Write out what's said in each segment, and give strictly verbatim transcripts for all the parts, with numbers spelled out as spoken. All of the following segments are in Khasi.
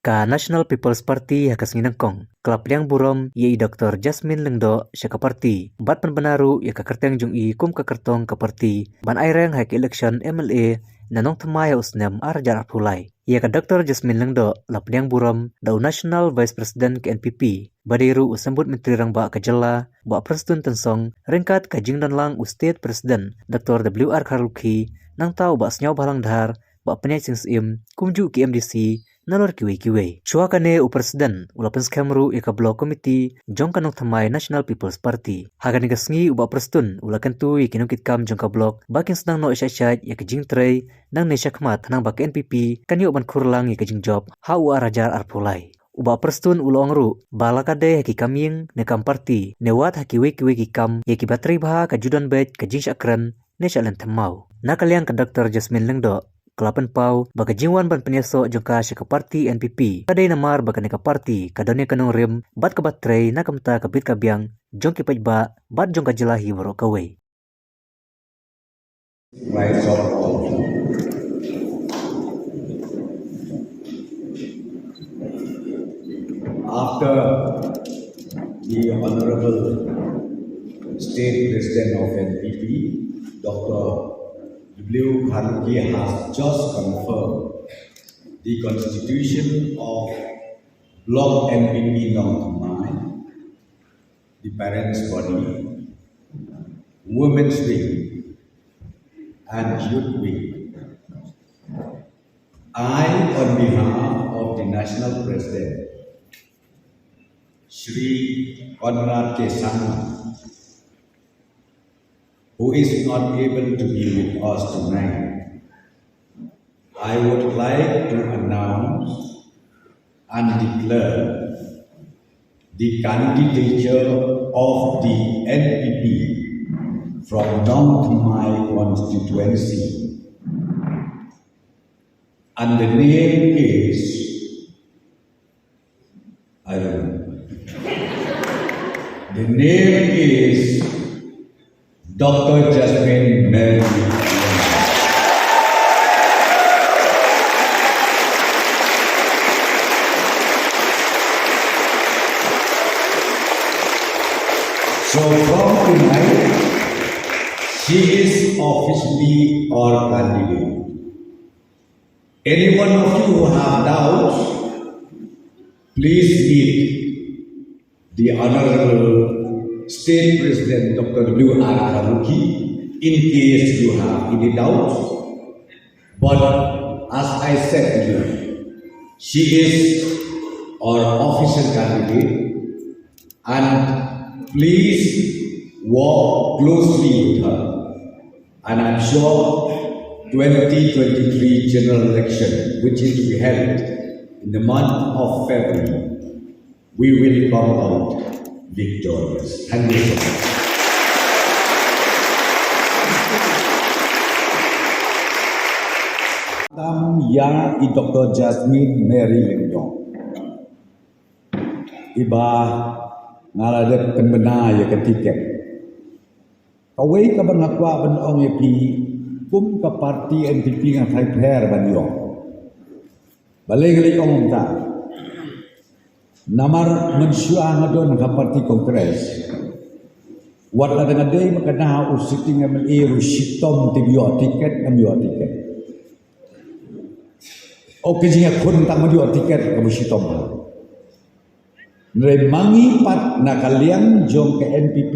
Ka National People's Party ha ka sngi nyngkong ka la pdiang burom ïa i Doktor Jasmine Lyngdoh sha ka party bad pynbna ruh ïa ka kyrteng jong i kum ka kyrtong ka party ban ai reng ha ka election M L A na Nongthymmai ha u snem ar hajar arphew lai. Ïa ka Doktor Jasmine Lyngdoh la pdiang burom da u National Vice President ka N P P ba dei ruh u Symbud Myntri Rangbah ka jylla Bah Prestone Tynsong, ryngkat ka jingdon lang u State President Doktor W R Kharlukhi, nangta u Bah Sniawbhalang Dhar, Bah Pynïaid Sing Syiem, kumjuh ki M D C nalor kiwei kiwei. Shuwa kane u President u la pynskhem ruh ïa ka Block Committee jong ka Nongthymmai National People's Party. Ha kane ka sngi u Bah Prestone u la kyntu ïa ki nongkitkam jong ka Block ba kin sdang noh shait shait ïa ka jingtrei nangne shakhmat khnang ba ka N P P kan ïoh ban khur lang ïa ka jingjop ha u ar hajar arphew lai. U Bah Prestone u la ong ruh ba la ka dei ha ki kam ïing ne kam party ne wat ha kiwei kiwei ki kam ïa kiba trei bha ka ju don beit ka jingshah kren ne shah len thymmai. Na ka liang ka Doktor Jasmine Lyngdoh ka la pynpaw ba ka jingwan ban pynïasoh jong ka sha ka party N P P ka dei namar ba kane ka party ka don ïa ka nongrim bad kaba trei na ka bynta ka bit ka biang jong ki paidbah bad jong ka jylla hi baroh kawei. After the Honorable State President of N P P, Doctor W Kharlukhi has just confirmed the constitution of Block N P P Nongthymmai, the parents' body, women's wing, and youth wing. I, on behalf of the National President, Shri Conrad K Sangma, who is not able to be with us tonight, I would like to announce and declare the candidature of the N P P from Nongthymmai constituency. And the name is, I don't know. The name is Doctor Jasmine Mary. So from tonight, she is officially our candidate. Any one of you who have doubts, please meet the Honorable State President Doctor W R Kharlukhi in case you have any doubts. But as I said to you, she is our official candidate, and please work closely with her. And I'm sure twenty twenty-three general election, which is to be held in the month of February, we will come out victorious. Thank you so much. Tam ïa i Doctor Jasmine Mary Lyngdoh. Iba nga la dep pynbna ïa ka tiket. Kawei kaba nga kwah ban ong ïa phi, kum ka party N P P nga tharai pher ban ïoh. Balei nga leh ong kumta? Namar mynshuwa nga don ha party Congress, wat la dang dei ma ka na u sitting M L A ruh shitom te ïoh tiket, ngam ïoh tiket. O ka jingïakhun tang ma ïoh tiket kaba shitom. Hynrei ma ngi pat na ka liang jong ka N P P,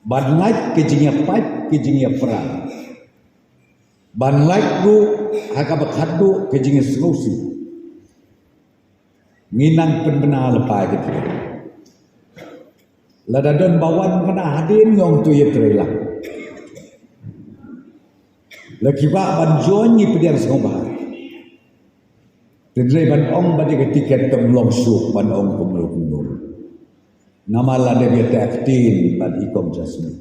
ban ngeit ka jingïapait ka jingïapra, ban ngeit ruh ha kaba khadduh ka jingïasngewsih, ngi nang pynbna lypa ïa ka tiket. Lada don ba wan kane hadien, ngi ong to ïatrei lang. La ki ba ban join ngi pdiang sngewbha. Te hynrei ban ong ba dei ka tiket te ym long shuh ban ong kumno kumno. Namar la dep ïa te acting bad i Kong Jasmine.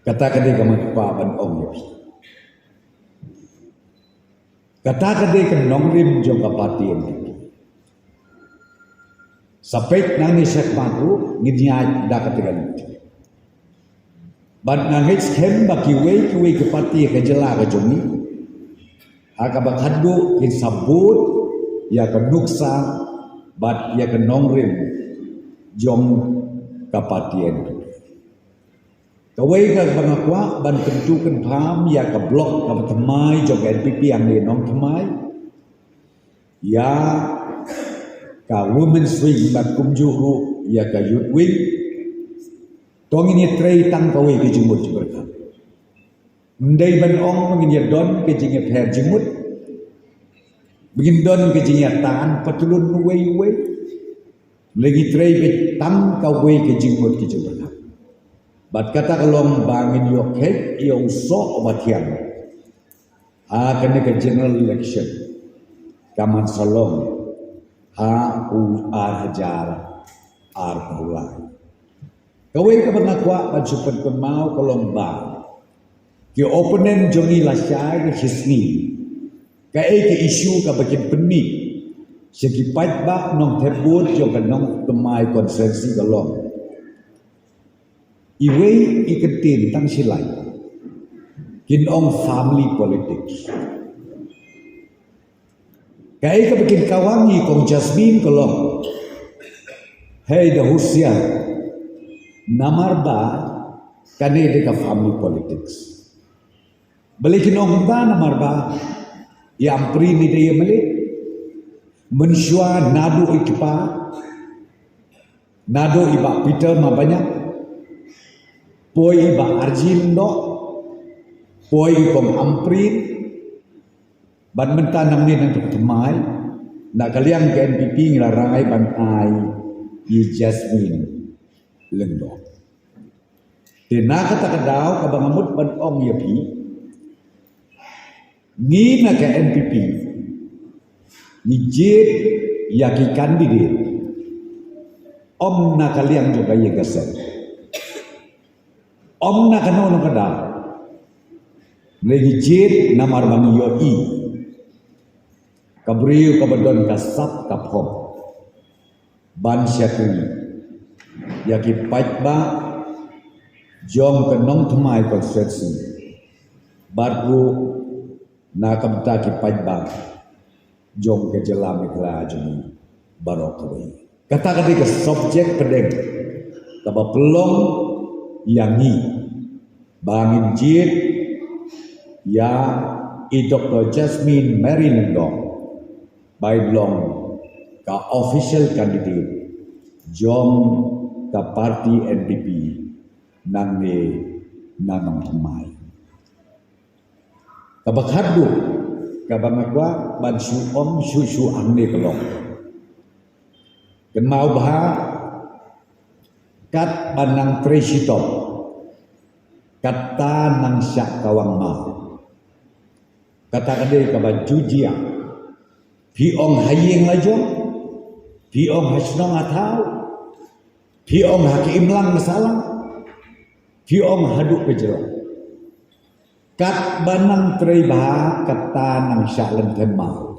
Kata ka dei ka mut ban ong ïa phi. Kata ka dei ka nongrim jong ka party N P P. Sa peit nangne shakhmat ruh ngin ïaid da kata ka lynti. Bad nga ngeit skhem ba kiwei kiwei ki party ka jylla ka jong ngi, Ha kaba khatduh kin sa bud ïa ka nuksa bad ïa ka nongrim jong ka party N P P. Kawei kaba nga kwah ban kyntu kynpham ïa ka block kaba thymmai jong ka N P P hangne Nongthymmai, ïa ka women's wing bad kumjuh ruh ïa ka youth wing. To ngin ïatrei tang kawei ka jingmut jingpyrkhat. Ym dei ban ong ba ngin ïa don ka jingïapher jingmut, ba ngin don ka jingïatan patlun uwei uwei. Lei ngi trei beit tang kawei ka jingmut ka jingpyrkhat. Bad kata ka long ba ngin ïoh kheit ïa u soh uba thiang ha kane ka general election ka man sa long ha u ar hajar arphew lai. Kawei kaba nga kwah ban shu pynkynmaw ka long ba ki opponent jong ngi lashai ka shisngi, kaei ka issue kaba kin pynmih sha ki paidbah nongthep vote jong ka Nongthymmai constituency ka long, iwei i kyntien tang shi lai, kin ong family politics. Kaei kaba kin kawang ïa i kong Jasmine ka long, hei da husiar, namar ba kane dei ka family politics. Balei kin ong kumta? Namar ba i Ampareen i dei ïa mali, mynshuwa naduh i kpa, naduh i Bah Peter Marbaniang, poi i Bah Arjin Doh, poi i kong Ampareen, bad mynta nangne Nongthymmai, na ka liang ka N P P ngi la rai ban ai i Jasmine Lyngdoh. Te na kata ka daw kaba nga mut ban ong ïa phi, ngi na ka N P P ngi jied ïa ki candidate ym na ka liang jong ka ïing ka sem, ym na kano kano ka daw. Ngi jied namar ba ngi ïohi ka briew kaba don ka sap ka phong ban shakri ïa ki paidbah jong ka Nongthymmai constituency, bad ruh na ka bynta ki paidbah jong ka jylla Meghalaya jong ngi baroh kawei. Kata ka dei ka subject pdeng kaba pynlong ïa ngi ba ngin jied ïa i Doktor Jasmine Mary Lyngdoh ba in long ka official candidate jong ka party N P P nangne na Nongthymmai. Kaba khatduh kaba nga kwah ban shu ong shuh shuh hangne ka long, kynmaw bha, katba nang trei shitom, kata nang shah kawang maw. Kata ka dei kaba ju jia. Phi ong ha ïing la jong, phi ong ha shnong ha thaw, phi ong ha ka imlang ka sahlang, phi ong haduh ka jylla, katba nang trei bha kata nang shah lynthem maw.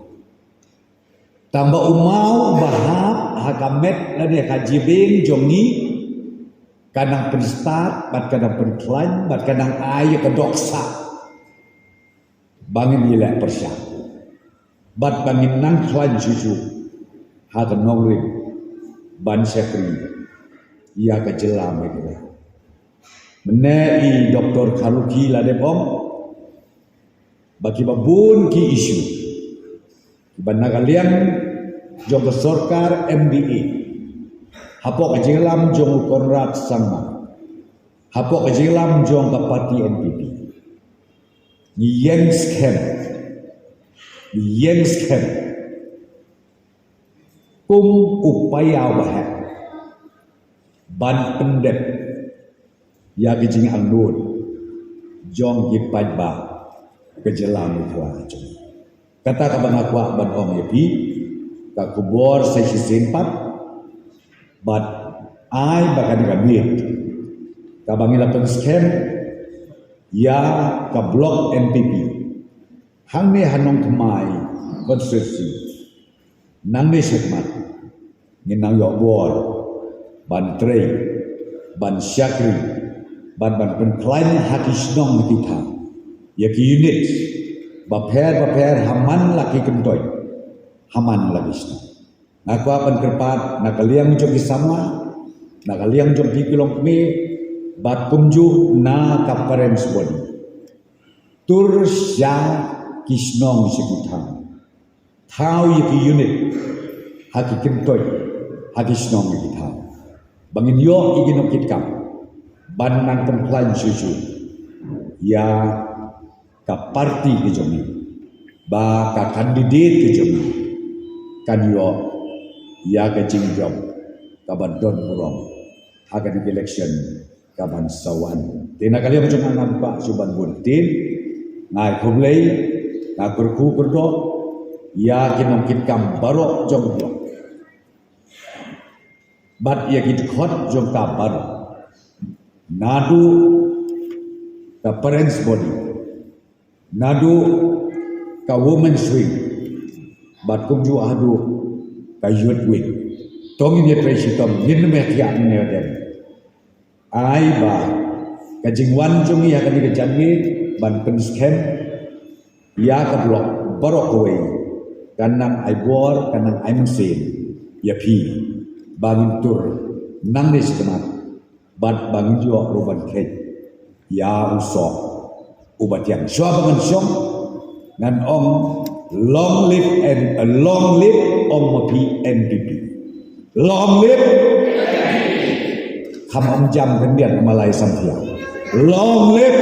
Tangba u maw uba hap ha ka met lane ha ka jabieng jong ngi ka nang pynstad bad ka nang pynkhlaiñ bad ka nang ai ïa ka dohsah ba ngin ïaleh pyrshah bad ba ngin nang khlaiñ shuh shuh ha ka nongrim ban shakri ïa ka jylla Meghalaya. Mynne i Doktor Kharlukhi la dep ong ba kiba bun ki issue kiba na ka liang jong ka sorkar M D A, hapoh ka jingïalam jong u Conrad Sangma, hapoh ka jingïalam jong ka party N P P, ngi ïeng skhem, ngi ïeng skhem kum u paidbah ba heh ban pyndep ïa ka jingangnud jong ki paidbah ka jylla Meghalaya jong ngi. Kata kaba nga kwah ban ong ïa phi, ka khubor sa shisien pat, bad ai ba kan ka miet kaba ngi la pynskhem ïa ka block N P P hangne ha Nongthymmai constituency. Nangne shakhmat ngin nang ïoh bor ban trei, ban shakri, ban ban pynkhlaiñ ha ki shnong ha ki thaw ïa ki unit bapher bapher ha man la ki kyntoit, ha man la ki shnong. Nga kwah ban kyrpad na ka liang jong ki samla, na ka liang jong ki khlong kmie, bad kumjuh na ka parents body. Tur sha ki shnong sha ki thaw. Thaw ïa ki unit ha ki kyntoit, ha ki shnong ïa ki thaw. Ba ngin ïoh ïa ki nongkitkam ban nang pynkhlaiñ shuh shuh ïa ka party ka jong ngi, ba ka candidate ka jong ngi kan ïoh ïa ka jingjop kaba don burom ha ka election kaban sa wan. Te na ka liang jong nga ngam kwah shuh ban bun ktien, nga ai khublei, nga kyrkhu kyrdoh ïa ki nongkitkam baroh jong u Block bad ïa ki dkhot jong ka baroh, naduh ka parents body, naduh ka women's wing, bad kumjuh haduh ka youth wing. To ngin ïatrei shitom, ngin ym ïa thiah, ngin ïa dem. Ai ba ka jingwan jong ngi ha kane ka janmiet ban pynskhem ïa ka Block baroh kawei kan nang ai bor, kan nang ai mynsiem ïa phi ba ngin tur nangne shakhmat, bad ba ngin ïoh ruh ban kheit ïa u soh uba thiang. Shuwa ba ngan shong, ngan ong, long live and, uh, long live ong ma phi N P P. Long live. Kham ong jam khyndiat, ma lai samthiang. Long live.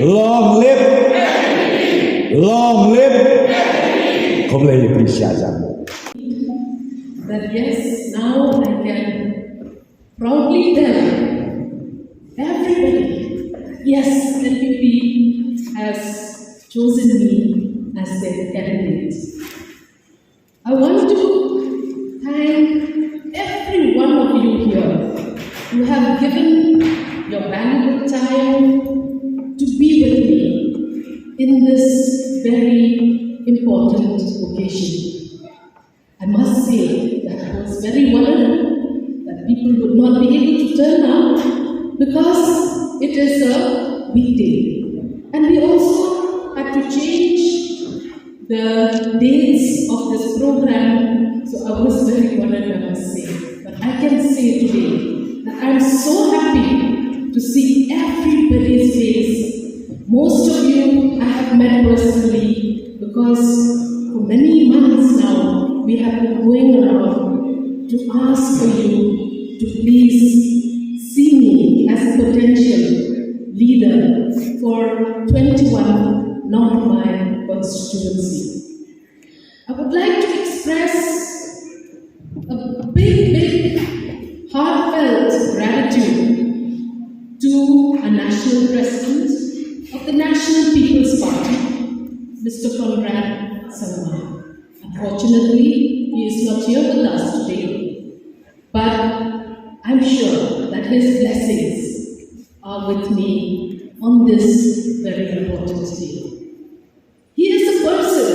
Long live. Long live. Khublei ïa phi sha jan. That yes, now I can proudly tell everybody, yes, N P P has chosen me as their candidate. I want to thank every one of you here who have given your valuable time to be with me in this very important occasion. I must say that I was very worried that people would not be able to turn up because it is a weekday. And we also had to change the dates of this program, so I was very worried, I must say. But I can say today that I'm so happy to see everybody's face. Most of you I have met personally because for many months now we have been going around to ask for you to please see me as a potential leader for twenty-one North Mile constituency. I would like to express a big, big heartfelt gratitude to our national president of the National People's Party, Mister Conrad Sangma. Unfortunately, he is not here with us today, but I'm sure that his blessings are with me on this very important day. He is a person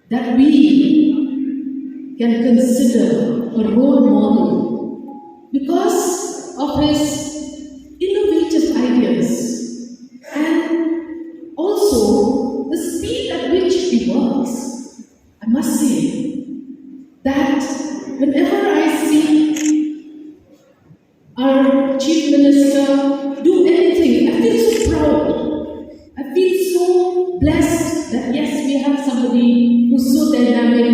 that we can consider a role model because of his innovative ideas and also the speed at which he works. I must say that whenever I see our Chief Minister do anything, I feel so proud. I feel so blessed that yes, we have somebody who's so dynamic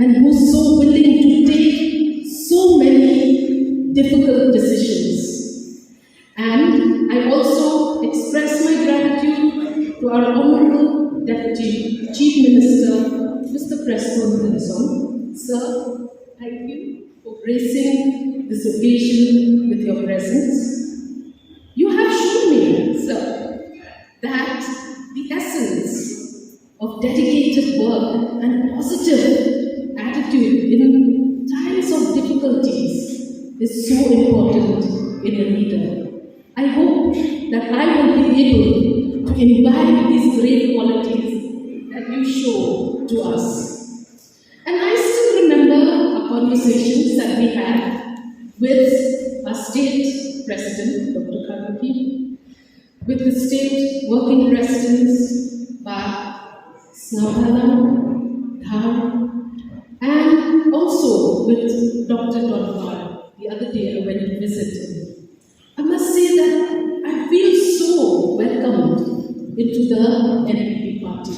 and who's so willing to take so many difficult decisions. And I also express my gratitude to our Honorable Deputy Chief Minister, Mister Prestone Tynsong. Sir, thank you for gracing this occasion with your presence. You have shown me, sir, that the essence of dedicated work and positive attitude in times of difficulties is so important in a leader. I hope that I will be able to imbibe these great qualities that you show to us. And I still remember our conversations that we had with our state president, Doctor Kharruki. with the state working presidents, Bah Sniawbhalang Dhar, and also with Doctor Dorbar the other day I went to visit him. I must say that I feel so welcomed into the N P P party.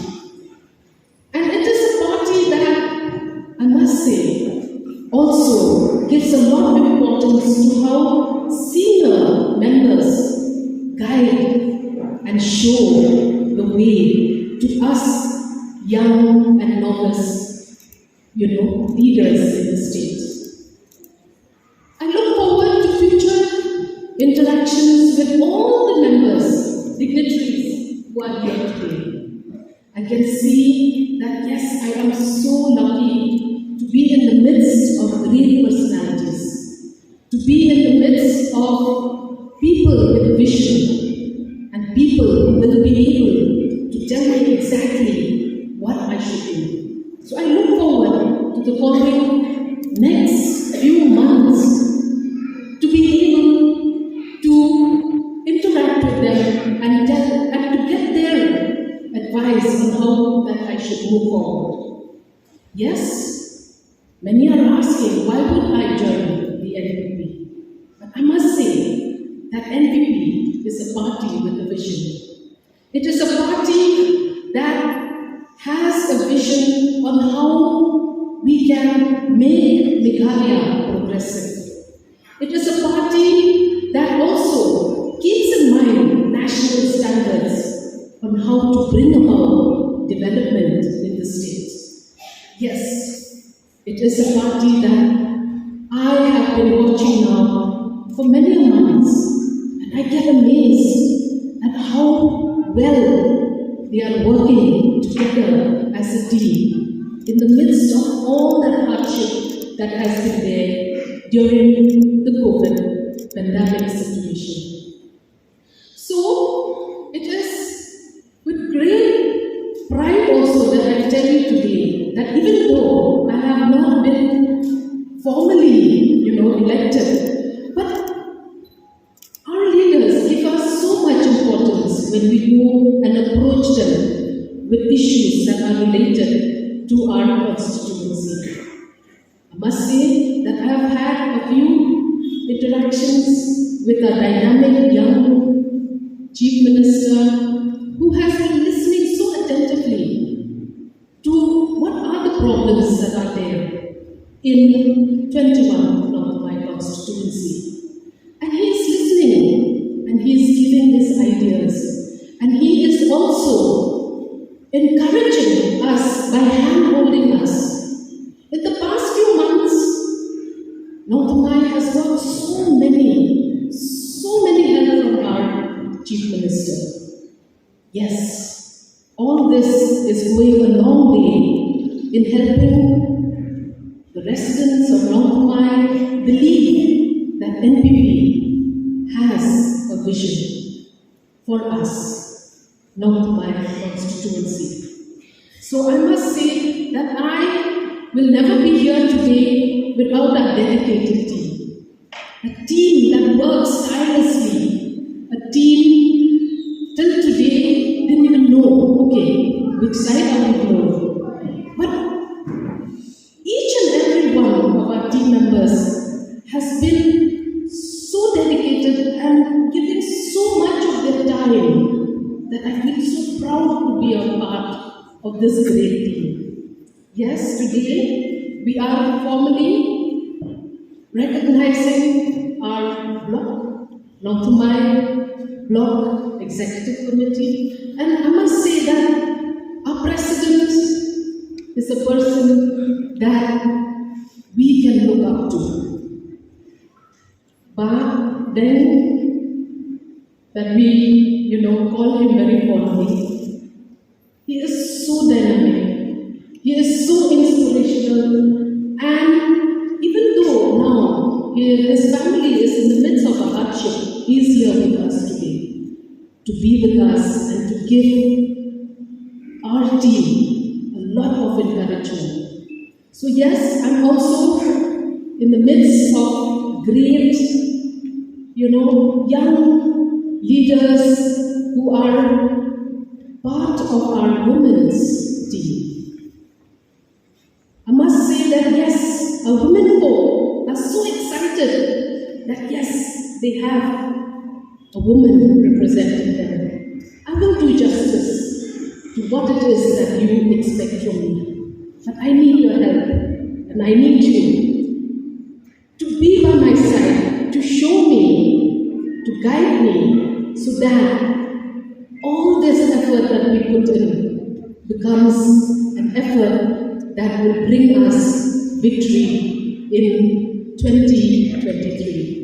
And it is a party that, I must say, also gives a lot of importance to how senior members guide and show the way to us young and novice, you know, leaders in the state. I look forward to future interactions with all the members, dignitaries who are here today. I can see that, yes, I am so lucky to be in the midst of great personalities, to be in the midst of people with vision and people who will be able to tell me exactly what I should do. So I look forward to the following next few months to be able to interact with them and tell and to get their advice on how that I should move forward. Yes, many are asking, why would I join the N P P? But I must say that N P P is a party with a vision. It is a party that has a vision on how we can make Meghalaya progressive. It is a party that also keeps in mind national standards on how to bring about development in the state. Yes, it is a party that I have been watching now for many months, and I get amazed at how well they are working together as a team in the midst of all that hardship that has been there during the COVID pandemic situation. So it is with great pride also that I tell you today that even though I have not been formally, you know, elected, but our leaders give us so much importance when we go and approach them with issues that are related to our constituency. I must say that I have had a few interactions with a dynamic young chief minister who has been listening so attentively to what are the problems that are there in twenty-one North Mumbai constituency. And he is listening and he is giving his ideas. And he is also encouraging us by hand holding us. In the past few months, North Mumbai has got so many, so many help from our Chief Minister. Yes, all this is going a long way in helping the residents of North Mumbai believe that N P P has a vision for us, North Mumbai constituency. So I must say that I will never be here today without our dedicated team. A team that works tirelessly. A team till today didn't even know, okay, which side are we going. But each and every one of our team members has been so dedicated and giving so much of their time that I feel so proud to be a part of this great team. Yes, today we are formally recognizing our block, North Mumbai Block Executive Committee, and I must say that our president is a person that we can look up to. Bah Deng, that we, you know, call him very fondly. He is so dynamic. He is so inspirational. And even though now he, his family is in the midst of a hardship, he is here with us today to be with us and to give our team a lot of encouragement. So yes, I'm also in the midst of great, you know, young leaders who are part of our women's team. I must say that yes, our women folk are so excited that yes, they have a woman representing them. I will do justice to what it is that you expect from me. But I need your help and I need you to be by my side, to show me, to guide me, so that all this effort that we put in becomes an effort that will bring us victory in twenty twenty-three.